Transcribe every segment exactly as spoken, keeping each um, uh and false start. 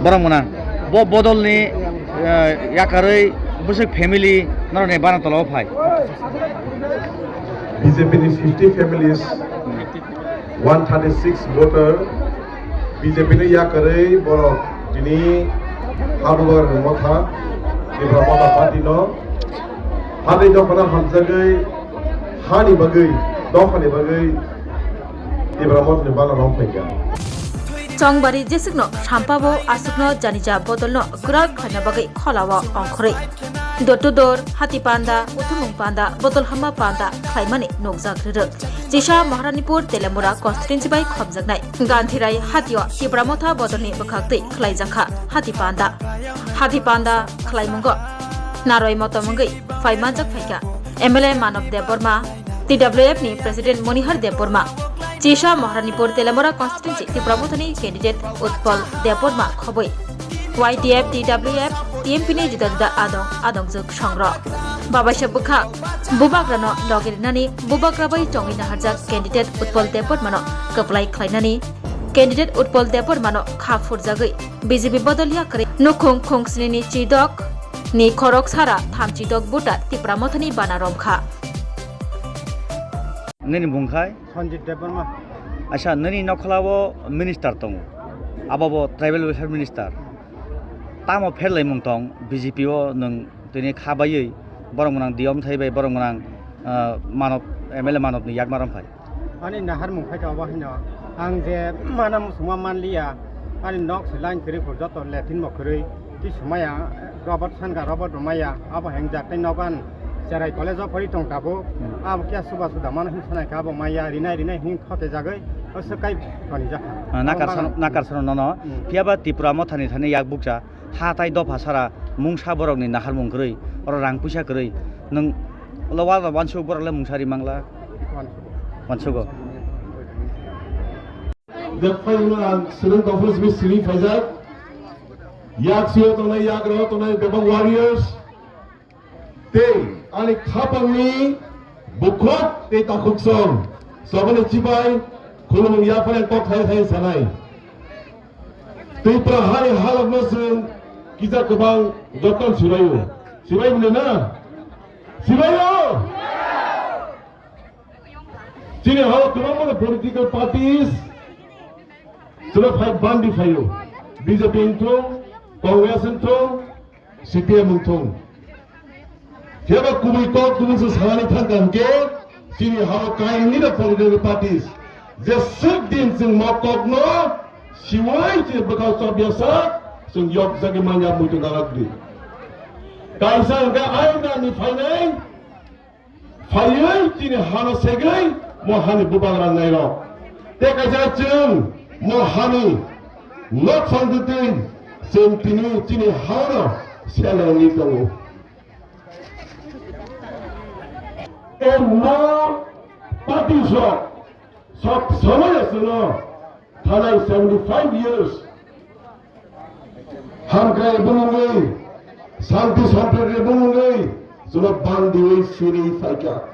Borok mwnang. Bo bodolni, eh, yakarwi bwswk family norokni bana tolao phai. B J P ni fifty families, one thirty six voter, B J P ni yakarwi borok tini Habubar Motha, Tipra Motha Party no Hati dophano hamjagwi hani bagwi, dophani bagwi Tipra Mothani bana rong phaikha. Chongbari jeswkno sampabo aswkno janija bodolno kwrak khlaina bagwi kholao ongkhorwi. Door to door, hati panda, uthumung panda, bodol hama panda khlaimani nukjak rwrwk. Chisa Maharanipur Telemura constituency bai khopjaknai Gandhirai hatio Tipra Motha bodolni bwkhaktwi khlaijakha hati panda. Hati panda khlaimungo naroi motom wngwi phai manjak phaikha M L A Manav Debbarma, T W F ni President Monihar Debbarma, Chisa Maharanipur Telemura constituency Tipra Mothani candidate Utpal Debbarma khobwi Y T F, T W F, T M P ni juda juda adong adongjwk songrok. Babaisa bwkha bubagrano logi rinani bubagra bai chongwi naharjak candidate Utpal Debbarmano kwplai khlainani candidate Utpal Debbarmano kha phurjagwi B J P bodol yakarwi nukhung khungsnini chidok ni khorok sara thamchi dok voter Tipra Mothani bana romkha. Nini bung khai? Sanjit Debbarma. Acha, nini nokholao minister tongo. Abo bo tribal welfare minister. Tamo pherlaimung tong B J P o nwng tini kha baiwi borok mwnang diyom thai bai borok mwnang, ah, Manav, M L A Manav ni yakma rom phai. Ani naharmung khaikha obo hino. Ang je mana muchungma manliya. Ani nok se line kwrwi phur joto latrine bo kwrwi. Twi swmaya, Robert sanka, Robert bo maya. Abo hengjak tei nogan Cherai college o phori tong tabuk. Hmm. Abo kya suba suda mano hin sanai kha abo maya rinai rinai hin khote jagwi. O se kai toni jakha. Ah, nakar sano, nakar sano nono. Hmm. Phiya ba Tipra Mothani thani yak bukcha. Ha tai dopha sara mungsa borokni naharmung kwrwi, oro rang puisa kwrwi, nwng ulo wal rok wansuk borok le mungsa ri mangla? Wansuk. Wansugo. Jefai ulo ang seleng dopha simi siri phaijak. Yak sio tongnai, yak rok tongnai, bebak warriors. Tei ani khapangni bukhuk tei takhuk song, saboni chibai khulumung yaphai kok thai thai sanai. Tripura hani halokno chwng kisa kwbang joton sibaio. Sibai mwnwi na? Sibaio! Chini hao kwbangma political parties chwla phai bandi phaio. B J P wngthung, Congress wngthung, C P M wngthung. Phiya ba kubui kok kubui se sanani thangkha hwnkhe chini hao kainwi no political parties je swk din chwng mo kokno siwai chini bwkhao chopya sak chwng yokjagwi manya muitu dalak di. Kaisa hwnkhe aina ni phainai phaiwi chini hano segwi mo hani bubagra nairok. Tei kaisa chwng mo hani nok songtwi chwng tini chini hano selengwi tongo. Emo party sok sob somoi aswkno thanai seventy five years hamkrai bumungwi, santi samprai bumungwi chwla bandiwi siri phaikha.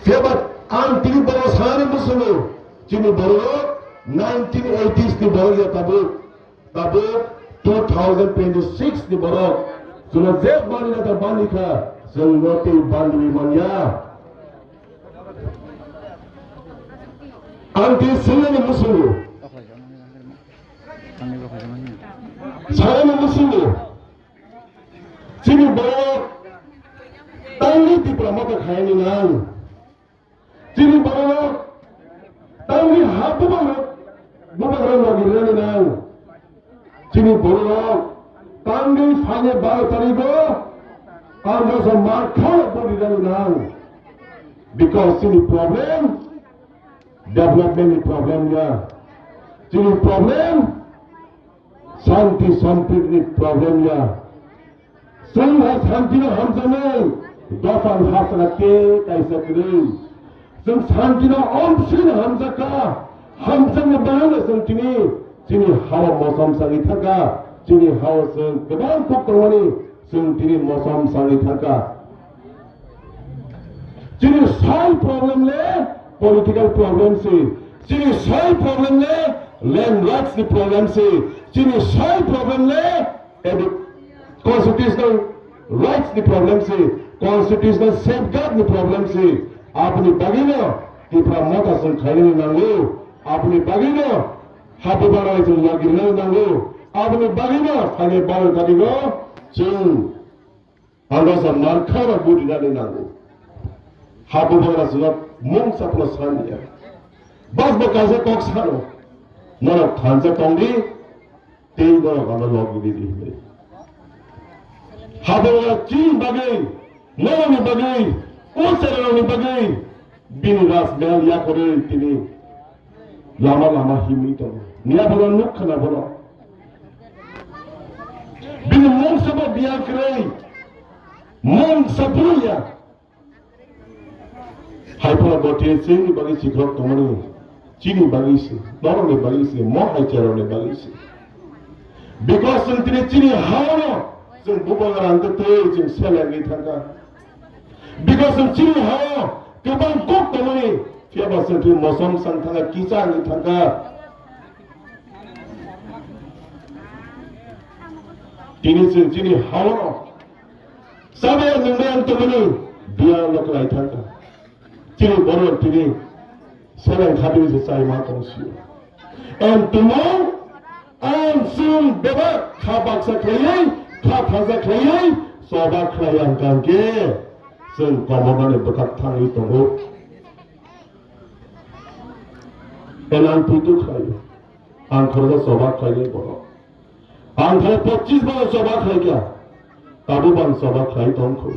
Phiya ba ang tini borok sanani musugo chini borok nineteen eighties ni borok ya tabuk. Tabuk two thousand twenty-six ni borok chwla je bani na ta bani kha, chwng no tei bani manya. Ang tei swngmani musugo. Sanani musugo. Chini borok tangwi Tipra Motha khaini nang. Chini borok tangwi ha bubagra, bubagra logi rwnani nang. Chini borok tangwi phainai baro tarigo Congress o mar khao bodi rwnani nang. Because chini problem development ni problem ya. Chini problem Shanti samprit ni problem ya. Chwng hai shanti no hamjaknai, dophang hasra khe kaisa kwrwi. Chwng shanti no omswk hamjakha, hamjakma bagwi chwng tini chini hao mosom sagwi thangkha, chini hao chwng kwbang kok tongmani chwng tini mosom sagwi thangkha. Chini sole problem le political problem se. Chini sole problem le Land rights ni problem se, chini soil problem le, edu-, constitutional rights ni problem se, constitutional safeguard ni problem se, aboni bagwi no Tipra Motha chwng khainani nango, aboni bagwi no ha bubagra chwng logirnani nango, aboni bagwi no thani baro tarigo chwng Ang rasa mar khara budi nani nango. Ha bubagra swnam mungsa phano saniya. Bas bo kaisa kok sano. Norok thansa tongdi, tei norok ano logi di di. Ha bubagra chini bagwi, norokni bagwi, o cherarokni bagwi, bini ras mel yakorwi tini lama lama himwi tongo. Niya bono nuk khna bono. Bini mungsa bo biya kwrwi. Mungsa buya. Hai phano bo tei chini bagwi sikrok tongmani. Chini bagwi se. Norokni bagwi se. Mo hai cherokni bagwi se. Because chwng tini chini haono chwng bubagra hwnkhe tei chwng selengwi thangkha. Because chwng chini hao kwbang kok tongmani, phiyaba chwng twi mosom sang thangkha, kicha wngwi thangkha. Tini chwng chini hao no chabaya nungmaya wng tongmani, biya no kwlai thangkha. Chini borok tini seleng khatwi se chai ma tong sio. Em tumung, ang chwng bebak kha baksa khlaiwi, kha thaja khlaiwi, choba khlai ang kang khe, chwng komornani bwkhak thangwi tongo. En ang puitu khlai, ang khoroksa choba khlainai borok. Ang khe pochis bono choba khlaikha, tabuk ang choba khlai tongkhu.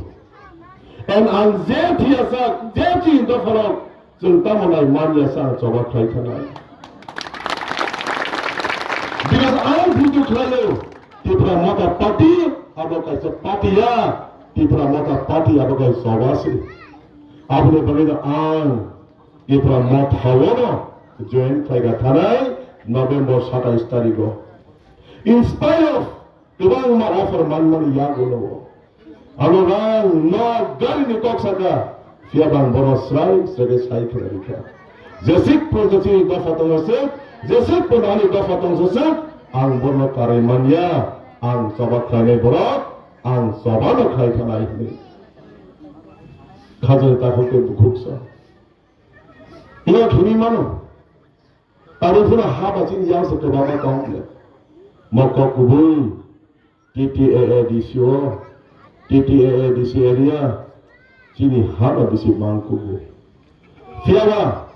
En ang je thiyasa, je chini dopharok, chwng tamo nai manya sa ang choba khlai thanai. Because ang video khlaio, Tipra Motha Party, abo kaisa party ya, Tipra Motha Party abo kaisa choba se. Aboni bagwi no ang Tipra Motha o no join khlaika thanai November satais tarikh o. In spite of kwbangma offer manmani yagulo o. Ano rang, nok, gari ni kok saka, phiya bang bono srai srai khe sai khe rikha. Jesik pon chini dopha tongoswk, jesik pon ani dopha tongsoswk, ang bono karai manya, ang choba khlainai borok, ang choba no khlai thanai hwnwi. Khajani takhuk tei bukhuk sa. Ino thwngwi mano. Tabuk phano ha ba chini yang se kwbangma tong le. Mokok kubui, T T A A D C o, T T A A D C area, chini ha ba bisi mang kubu. Phiya ba,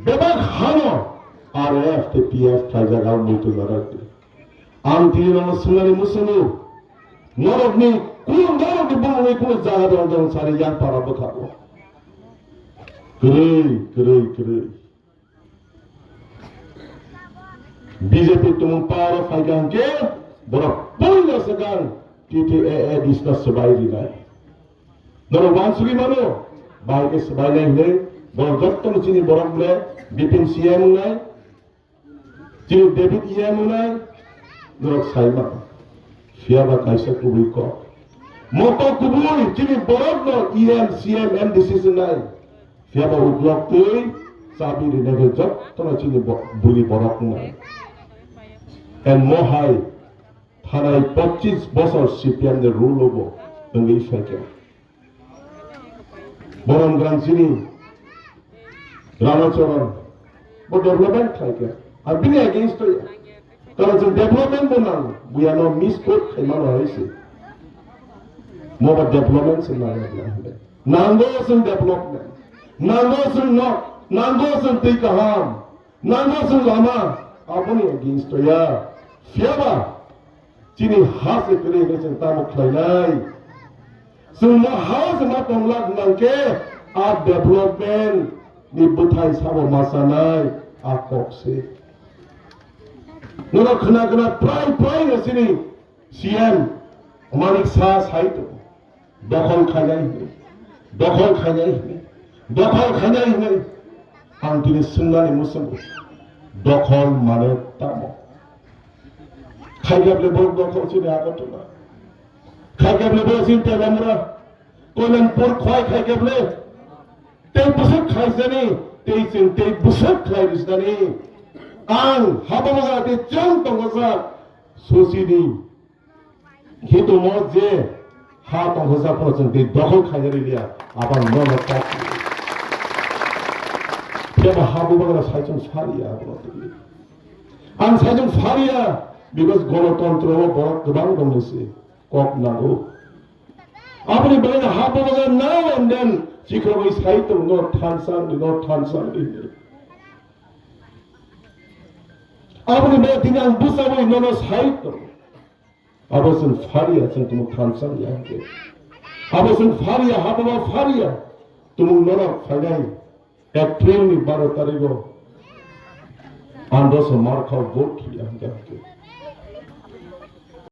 bebak hano R A F tei P F khlaijak ang muitu narak di. Ang tini nono swngani musungo, norokni kunu norokni bumungni kunu jaga dong dong sari yang para bwkha o. Kwrwi, kwrwi, kwrwi. B J P tumung power o phaikha hwnkhe borok poila swkang T T A A D C no swbai rinai. Norok uansugwi mano, bai khe swbainai hwnwi borok jotono chini borok le Bipin C M wngnai, chini David E M wngnai, norok sai mano. Phiya ba kaisa kubui kok. Moto kubui chini borokno E M, C M, M D C se nai. Phiya ba uklok twi chabi rinai khe jotono chini bo-, buni borok wngnai. And mohai thanai pochis bosor C P M ni rule o bo wngwi phaikha. Borom Grang chini Ramacharan bo development khlaikha. Ang bini against o ya. Karon chwng development bo nango, buya no misquote khai mano hai se. Mo ba development se nango, nango chwng development, nango chwng nok, nango chwng twi kaham, nango chwng lama, aboni against o ya. Phiya ba chini ha se kwrwi hwnwi chwng tamo khlainai? Chwng ma ha se ma tongla hwnkhe a development ni bwthai sabo ma chanai a kok se. Nono khna khna prai prai no chini C M Manik Saha sai tongo. Dokhol khainai hwnwi, dokhol khainai hwnwi, dokhol khainai hwnwi. Ang tini swngnani muchungo, dokhol mane tamo? Khaikhe bole borok dokhol chini Agartala. Khaikhe bole borok chini Telamura, Koilanpur khwai khaikhe bole. Tei bwswk khlaijani, tei chwng tei bwswk khlai rwjani. Ang ha Bubagra tei chwng tongkha sak susi di. Hito mo je ha tongkha sak phano chwng tei dokhol khaina riliya. Abang nono tak. Phiya ba ha Bubagra saichung sariya abono twi. Ang saichung sariya because gonotontro o borok kwbang dongni se kok nango. Aboni bagwi ha Bubagra now and then chikrogwi sai tongo, "No thansa di, no thansa di," hinwi. Aboni bagwi tini ang bwsabwi nono sai tongo. Abo chwng phariya, chwng tumung thansa ya hwnkhe. Abo chwng phariya, ha Bubagra phariya. Tumung norok phainai April ni baro tarigo androso markhao vote ya hwnkhe.